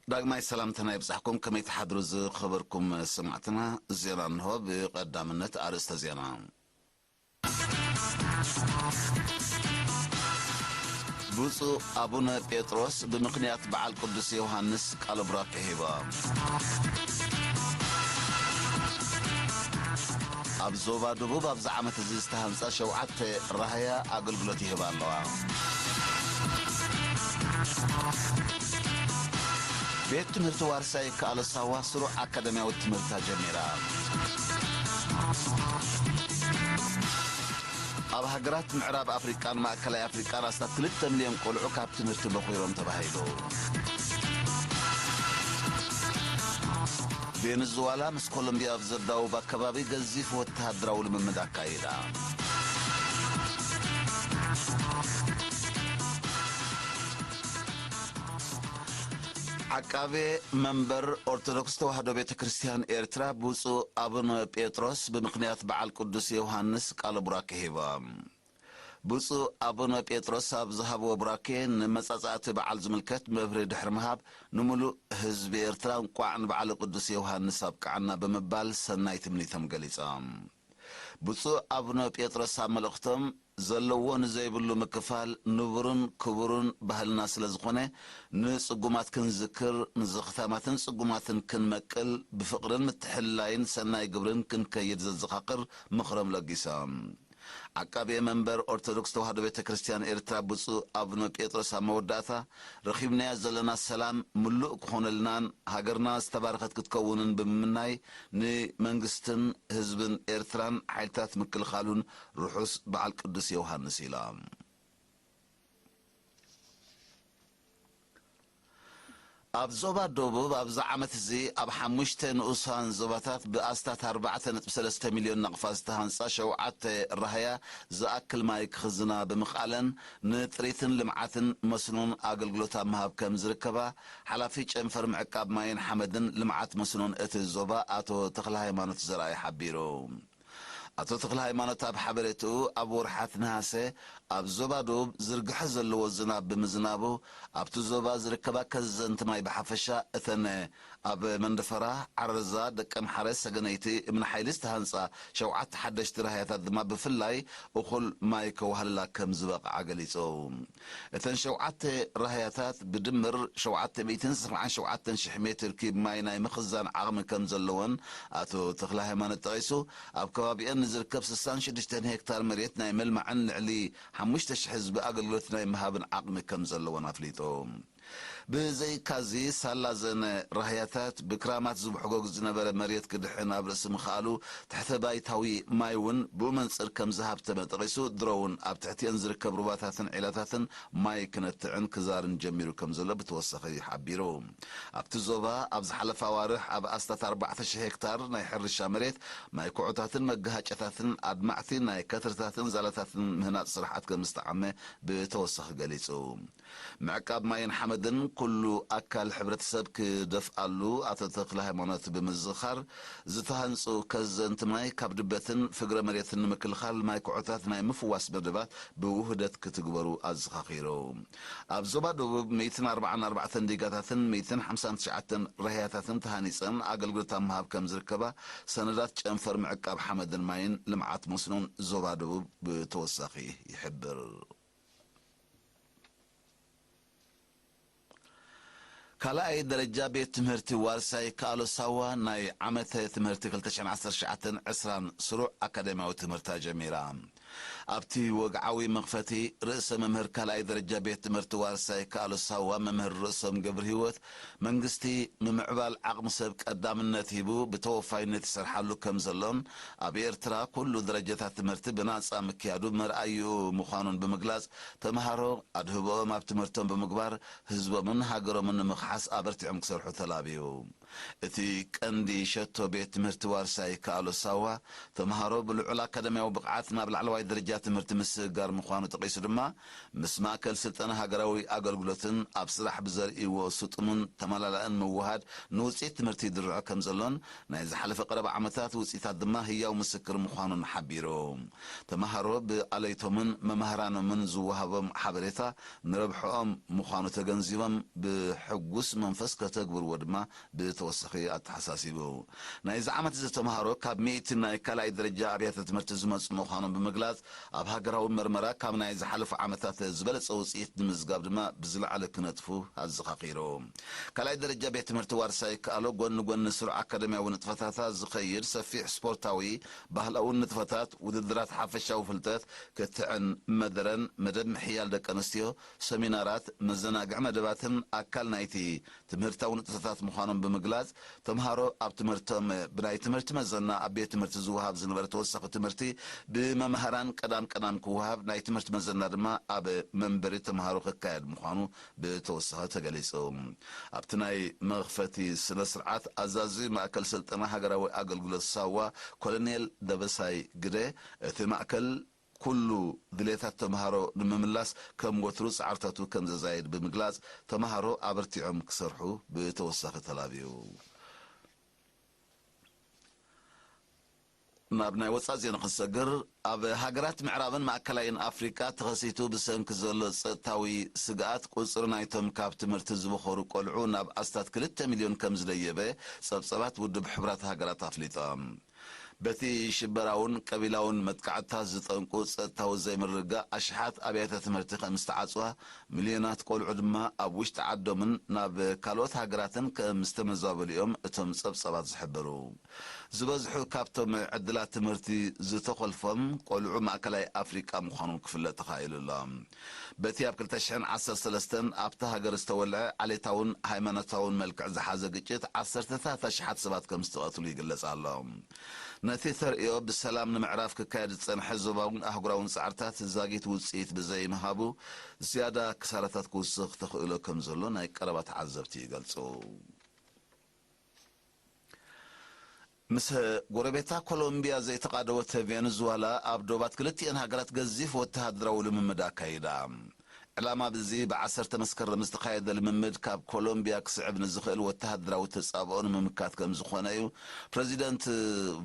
ዳግማይ ሰላምታና ይብጻሕኩም። ከመይ ትሓድሩ ዝኸበርኩም ሰማዕትና? ዜና እንሆ። ብቐዳምነት ኣርእስተ ዜና። ብፁዕ ኣቡነ ጴጥሮስ ብምኽንያት በዓል ቅዱስ ዮሃንስ ቃለ ቡራኬ ሂቦም። ኣብ ዞባ ደቡብ ኣብዚ ዓመት እዚ ዝተሃንጻ ሸውዓተ ራህያ ኣገልግሎት ይህባ ኣለዋ። ቤት ትምህርቲ ዋርሳይ ከኣሎ ሳዋ ስሩዕ ኣካዳሚያዊ ትምህርታ ጀሚራ። ኣብ ሃገራት ምዕራብ ኣፍሪቃን ማእከላይ ኣፍሪቃን ኣስታት ክልተ ሚልዮን ቆልዑ ካብ ትምህርቲ በኺሮም ተባሂሉ። ቬኔዙዋላ ምስ ኮሎምቢያ ኣብ ዘዳውብ ኣከባቢ ገዚፍ ወተሃደራዊ ልምምድ ኣካይዳ። ዓቃቤ መንበር ኦርቶዶክስ ተዋህዶ ቤተ ክርስቲያን ኤርትራ ብፁዕ ኣቡነ ጴጥሮስ ብምኽንያት በዓል ቅዱስ ዮሃንስ ቃለ ቡራኬ ሂቦም። ብፁዕ ኣቡነ ጴጥሮስ ኣብ ዝሃብዎ ቡራኬ፣ ንመጻጻእቲ በዓል ዝምልከት መብርሂ ድሕሪ ምሃብ፣ ንምሉእ ህዝቢ ኤርትራ እንቋዕ ንበዓለ ቅዱስ ዮሃንስ ኣብቅዓና ብምባል ሰናይ ትምኒቶም ገሊጾም። ብፁዕ ኣቡነ ጴጥሮስ ኣብ መልእኽቶም፣ ዘለዎ ንዘይብሉ ምክፋል ንቡርን ክቡርን ባህልና ስለ ዝኾነ፣ ንጽጉማት ክንዝክር፣ ንዝኽታማትን ጽጉማትን ክንመቅል፣ ብፍቕርን ምትሕልላይን ሰናይ ግብርን ክንከይድ ዘዘኻኽር ምኽሮም ለጊሶም። ዓቃቤ መንበር ኦርቶዶክስ ተዋህዶ ቤተ ክርስቲያን ኤርትራ ብፁዕ ኣቡነ ጴጥሮስ ኣብ መወዳእታ፣ ረኺብናዮ ዘለና ሰላም ምሉእ ክኾነልናን ሃገርና ዝተባረኸት ክትከውንን ብምምናይ፣ ንመንግስትን ህዝብን ኤርትራን ሓይልታት ምክልኻሉን ርሑስ በዓል ቅዱስ ዮሃንስ ኢሎም። ኣብ ዞባ ደቡብ ኣብዚ ዓመት እዚ ኣብ ሓሙሽተ ንኡሳን ዞባታት ብኣስታት ኣርባዕተ ነጥቢ ሰለስተ ሚልዮን ናቕፋ ዝተሃንጻ ሸውዓተ ራህያ ዝኣክል ማይ ክኽዝና ብምኽኣለን ንጥሪትን ልምዓትን መስኖን ኣገልግሎት ኣብ ምሃብ ከም ዝርከባ ሓላፊ ጨንፈር ምዕቃብ ማይን ሓመድን ልምዓት መስኖን እቲ ዞባ ኣቶ ተኽለ ሃይማኖት ዘርኣይ ሓቢሩ። ኣቶ ተኽለ ሃይማኖት ኣብ ሓበሬትኡ፣ ኣብ ወርሓት ነሃሰ ኣብ ዞባ ደቡብ ዝርግሐ ዘለዎ ዝናብ ብምዝናቡ፣ ኣብቲ ዞባ ዝርከባ ከዘንቲ ማይ ብሓፈሻ፣ እተን ኣብ መንደፈራ፣ ዓረዛ፣ ደቀምሓረ፣ ሰገነይቲ፣ እምኒ ሓይሊ ዝተሃንጻ ሸውዓተ ሓደሽቲ ራህያታት ድማ ብፍላይ እኹል ማይ ከዋህልላ ከም ዝበቕዓ ገሊጹ። እተን ሸውዓተ ራህያታት ብድምር ሸውዓተ ሚእትን ሰብዓን ሸውዓተን ሽሕ ሜትር ኪብ ማይ ናይ ምኽዛን ዓቕሚ ከም ዘለወን ኣቶ ተኽለ ሃይማኖት ጠቒሱ፣ ኣብ ከባቢአን ንዝርከብ ስሳን ሽዱሽተን ሄክታር መሬት ናይ መልማዕን ልዕሊ ሓሙሽተ ሽሕ ህዝቢ ኣገልግሎት ናይ ምሃብን ዓቕሚ ከም ዘለወን ኣፍሊጡ። ብዘይካዚ፣ ሳላ ዘን ራህያታት ብክራማት ዝብሕጎግ ዝነበረ መሬት ክድሕን ኣብ ርእሲ ምኽኣሉ፣ ትሕተ ባይታዊ ማይ እውን ብኡ መንጽር ከም ዝሃብተመ ጠቒሱ፣ ድሮ እውን ኣብ ትሕቲአን ዝርከብ ሩባታትን ዒላታትን ማይ ክነትዕን ክዛርን ጀሚሩ ከም ዘሎ ብተወሳኺ ሓቢሩ። ኣብቲ ዞባ ኣብ ዝሓለፈ ኣዋርሕ ኣብ ኣስታት ኣርባዕተ ሽሕ ሄክታር ናይ ሕርሻ መሬት ማይ ኩዖታትን መጋሃጨታትን ኣድማዕቲ ናይ ከትርታትን ዛላታትን ምህናጽ ስራሓት ከም ዝተዓመ ብተወሳኺ ገሊጹ። ምዕቃብ ማይን ሓመድን ኩሉ ኣካል ሕብረተሰብ ክደፍኣሉ ኣቶ ተክለ ሃይማኖት ብምዝኻር፣ ዝተሃንጹ ከዘንቲ ማይ ካብ ድበትን ፍግረ መሬትን ንምክልኻል ማይ ኩዖታት ናይ ምፍዋስ መደባት ብውህደት ክትግበሩ ኣዘኻኺሩ። ኣብ ዞባ ደቡብ ሚእትን ኣርባዓን ኣርባዕተን ዲጋታትን ሚእትን ሓምሳን ትሽዓተን ራህያታትን ተሃኒጸን ኣገልግሎት ኣብ ምሃብ ከም ዝርከባ ሰነዳት ጨንፈር ምዕቃብ ሓመድን ማይን ልምዓት መስኖን ዞባ ደቡብ ብተወሳኺ ይሕብር። ካልኣይ ደረጃ ቤት ትምህርቲ ዋርሳይ ከኣሎ ሳዋ ናይ ዓመተ ትምህርቲ ክልተ ሽሕን ዓሰርተ ትሽዓተን ዕስራን ስሩዕ ኣካዳሚያዊ ትምህርታ ጀሚራ። ኣብቲ ወግዓዊ መኽፈቲ፣ ርእሰ መምህር ካልኣይ ደረጃ ቤት ትምህርቲ ዋርሳይ ከኣሎ ሳዋ መምህር ርእሶም ገብረ ህይወት፣ መንግስቲ ምምዕባል ዓቕሚ ሰብ ቀዳምነት ሂቡ ብተወፋይነት ይሰርሓሉ ከም ዘሎን ኣብ ኤርትራ ኩሉ ደረጃታት ትምህርቲ ብናጻ ምክያዱ መርኣይኡ ምዃኑን ብምግላጽ፣ ተምሃሮ ኣድህቦኦም ኣብ ትምህርቶም ብምግባር ህዝቦምን ሃገሮምን ንምኽሓስ ኣበርቲዖም ክሰርሑ ተላብዩ። እቲ ቀንዲ ሸቶ ቤት ትምህርቲ ዋርሳይ ከኣሎ ሳዋ፣ ተምሃሮ ብልዑል ኣካዳሚያዊ ብቕዓት ናብ ላዕለዋይ ደረጃ ትምህርቲ ምስግጋር ምዃኑ ጠቒሱ ድማ፣ ምስ ማእከል ስልጠና ሃገራዊ ኣገልግሎትን ኣብ ስራሕ ብዘርእይዎ ስጡምን ተመላላእን ምውሃድ ንውጽኢት ትምህርቲ ይድርዖ ከም ዘሎን ናይ ዝሓለፈ ቀረባ ዓመታት ውጽኢታት ድማ ህያው ምስክር ምዃኑን ሓቢሩ። ተመሃሮ ብኣለይቶምን መማህራኖምን ዝወሃቦም ሓበሬታ ንረብሕኦም ምዃኑ ተገንዚቦም ብሕጉስ መንፈስ ከተግብርዎ ድማ ብተወሳኺ ኣተሓሳሲቡ። ናይዚ ዓመት እዚ ተመሃሮ ካብ ሚእቲ ናይ ካልኣይ ደረጃ ኣብያተ ትምህርቲ ዝመጹ ምዃኖም ብምግላጽ፣ ኣብ ሃገራዊ መርመራ ካብ ናይ ዝሓለፉ ዓመታት ዝበለጸ ውጽኢት ንምዝጋብ ድማ ብዝለዓለ ክነጥፉ ኣዘኻኺሩ። ካልኣይ ደረጃ ቤት ትምህርቲ ዋርሳይ ይከኣሎ ጎኒ ጎኒ ስሩዕ ኣካደምያዊ ንጥፈታታ ዝኸይድ ሰፊሕ ስፖርታዊ፣ ባህላዊ ንጥፈታት፣ ውድድራት ሓፈሻዊ ፍልጠት፣ ክትዕን መደረን፣ መደብ ምሕያል ደቂ ኣንስትዮ፣ ሰሚናራት፣ መዘናግዒ መደባትን ኣካል ናይቲ ትምህርታዊ ንጥፈታት ምዃኖም ብምግላጽ፣ ተምሃሮ ኣብ ትምህርቶም ብናይ ትምህርቲ መዘና ኣብ ቤት ትምህርቲ ዝወሃብ ዝነበረ ተወሳኺ ትምህርቲ ብመምሃራን ቀዳም ቀዳም ክወሃብ፣ ናይ ትምህርቲ መዘና ድማ ኣብ መንበሪ ተምሃሮ ክካየድ ምዃኑ ብተወሳኺ ተገሊጹ። ኣብቲ ናይ መኽፈቲ ስነ ስርዓት ኣዛዚ ማእከል ስልጠና ሃገራዊ ኣገልግሎት ሳዋ ኮሎኔል ደበሳይ ግደ፣ እቲ ማእከል ኩሉ ድሌታት ተምሃሮ ንምምላስ ከም ወትሩ ጻዕርታቱ ከም ዘዛየድ ብምግላጽ፣ ተምሃሮ ኣበርቲዖም ክሰርሑ ብተወሳኺ ተላብዩ። ናብ ናይ ወጻኢ ዜና ክንሰግር፣ ኣብ ሃገራት ምዕራብን ማእከላይን ኣፍሪቃ ተኸሲቱ ብሰንኪ ዘሎ ጸጥታዊ ስግኣት፣ ቁጽሪ ናይቶም ካብ ትምህርቲ ዝበኸሩ ቆልዑ ናብ ኣስታት ክልተ ሚልዮን ከም ዝደየበ ጸብጸባት ውድብ ሕቡራት ሃገራት ኣፍሊጦም። በቲ ሽበራውን ቀቢላውን መጥቃዕትታት ዝጠንቁ ጸጥታዊ ዘይምርግጋእ፣ ኣሽሓት ኣብያተ ትምህርቲ ከም ዝተዓጽዋ፣ ሚልዮናት ቆልዑ ድማ ኣብ ውሽጢ ዓዶምን ናብ ካልኦት ሃገራትን ከም ዝተመዛበሉ እዮም እቶም ጸብጸባት ዝሕብሩ። ዝበዝሑ ካብቶም ዕድላት ትምህርቲ ዝተኾልፎም ቆልዑ ማእከላይ ኣፍሪቃ ምዃኖም ክፍለጥ ተኻኢሉ ኣሎ። በቲ ኣብ ክልተ ሽሕን ዓሰርተ ሰለስተን ኣብታ ሃገር ዝተወልዐ ዓሌታውን ሃይማኖታውን መልክዕ ዝሓዘ ግጭት፣ ዓሰርተታት ኣሽሓት ሰባት ከም ዝተቐትሉ ይግለጽ ኣሎ። ነቲ ተርእዮ ብሰላም ንምዕራፍ ክካየድ ዝጸንሐ ዞባውን ኣህጉራውን ጻዕርታት ዛጊት ውጽኢት ብዘይምሃቡ፣ ዝያዳ ክሳራታት ክውስኽ ተኽእሎ ከም ዘሎ ናይ ቀረባ ተዓዘብቲ ይገልጹ። ምስ ጎረቤታ ኮሎምቢያ ዘይተቓደወት ቬንዙዋላ፣ ኣብ ዶባት ክልቲኤን ሃገራት ገዚፍ ወተሃደራዊ ልምምድ ኣካይዳ። ዕላማ እዚ ብዓሰርተ መስከረም ዝተኻየደ ልምምድ፣ ካብ ኮሎምቢያ ክስዕብ ንዝኽእል ወተሃደራዊ ተጻብኦ ንምምካት ከም ዝኾነ እዩ ፕረዚደንት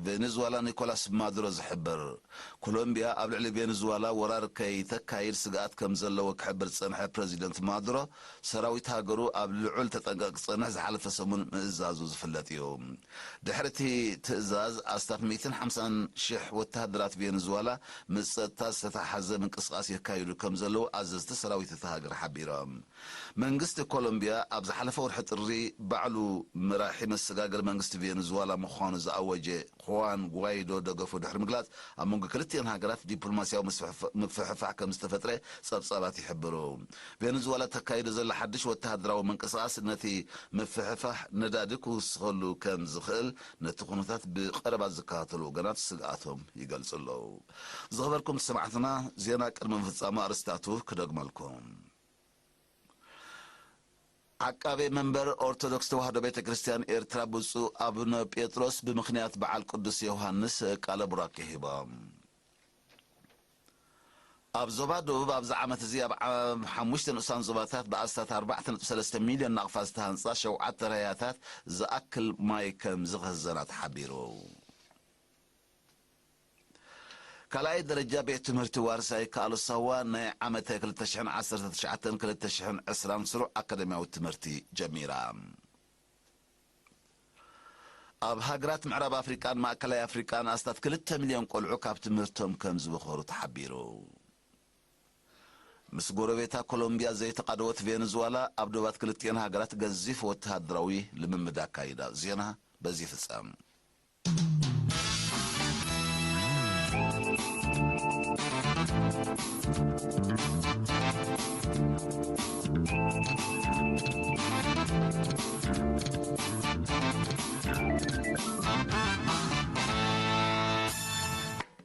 ቬንዙዋላ ኒኮላስ ማዱሮ ዝሕብር። ኮሎምቢያ ኣብ ልዕሊ ቬንዙዋላ ወራር ከይተካይድ ስግኣት ከም ዘለዎ ክሕብር ዝጸንሐ ፕረዚደንት ማዱሮ፣ ሰራዊት ሃገሩ ኣብ ልዑል ተጠንቀቕ ክጸንሕ ዝሓለፈ ሰሙን ምእዛዙ ዝፍለጥ እዩ። ድሕሪ እቲ ትእዛዝ፣ ኣስታት ሚእትን ሓምሳን ሽሕ ወተሃደራት ቬንዙዋላ ምስ ጸጥታ ዝተተሓሓዘ ምንቅስቓስ የካይዱ ከም ዘለዉ ኣዘዝቲ ሰራዊት እታ ሃገር ሓቢሮም። መንግስቲ ኮሎምቢያ ኣብ ዝሓለፈ ወርሒ ጥሪ፣ ባዕሉ መራሒ መሰጋገሪ መንግስቲ ቬንዙዋላ ምዃኑ ዝኣወጀ ኹዋን ጓይዶ ደገፉ ድሕሪ ምግላጽ፣ ኣብ መንጎ ክልቲኤን ሃገራት ዲፕሎማስያዊ ምስፍሕፍ-፣ ምፍሕፋሕ ከም ዝተፈጥረ ጸብጻባት ይሕብሩ። ቬንዙዋላ ተካይዶ ዘላ ሓድሽ ወተሃደራዊ ምንቅስቓስ ነቲ ምፍሕፋሕ ነዳዲ ክውስኸሉ ከም ዝኽእል ነቲ ኩነታት ብቐረባ ዝከታተሉ ወገናት ስግኣቶም ይገልጹ ኣለዉ። ዝኸበርኩም ሰማዕትና፣ ዜና ቅድሚ ምፍጻሙ ኣርእስታቱ ክደግመልኩም። ዓቃቤ መንበር ኦርቶዶክስ ተዋህዶ ቤተ ክርስቲያን ኤርትራ ብፁዕ ኣቡነ ጴጥሮስ ብምኽንያት በዓል ቅዱስ ዮሃንስ ቃለ ቡራኬ ሂቦም። ኣብ ዞባ ደቡብ ኣብዚ ዓመት እዚ ኣብ ዓ-፣ ሓሙሽተ ንኡሳን ዞባታት ብኣስታት ኣርባዕተ ነጥቢ ሰለስተ ሚልዮን ናቕፋ ዝተሃንጻ ሸውዓተ ራያታት ዝኣክል ማይ ከም ዝኽዘና ተሓቢሩ። ካልኣይ ደረጃ ቤት ትምህርቲ ዋርሳይ ከኣሎ ሳዋ ናይ ዓመተ ክልተ ሽሕን ዓሰርተ ትሽዓተን ክልተ ሽሕን ዕስራን ስሩዕ ኣካደምያዊ ትምህርቲ ጀሚራ። ኣብ ሃገራት ምዕራብ ኣፍሪቃን ማእከላይ ኣፍሪቃን ኣስታት ክልተ ሚልዮን ቆልዑ ካብ ትምህርቶም ከም ዝበኸሩ ተሓቢሩ። ምስ ጎረቤታ ኮሎምቢያ ዘይተቓደወት ቬንዙዋላ፣ ኣብ ዶባት ክልቲኤን ሃገራት ገዚፍ ወተሃደራዊ ልምምድ ኣካይዳ። ዜና በዚ ይፍጸም።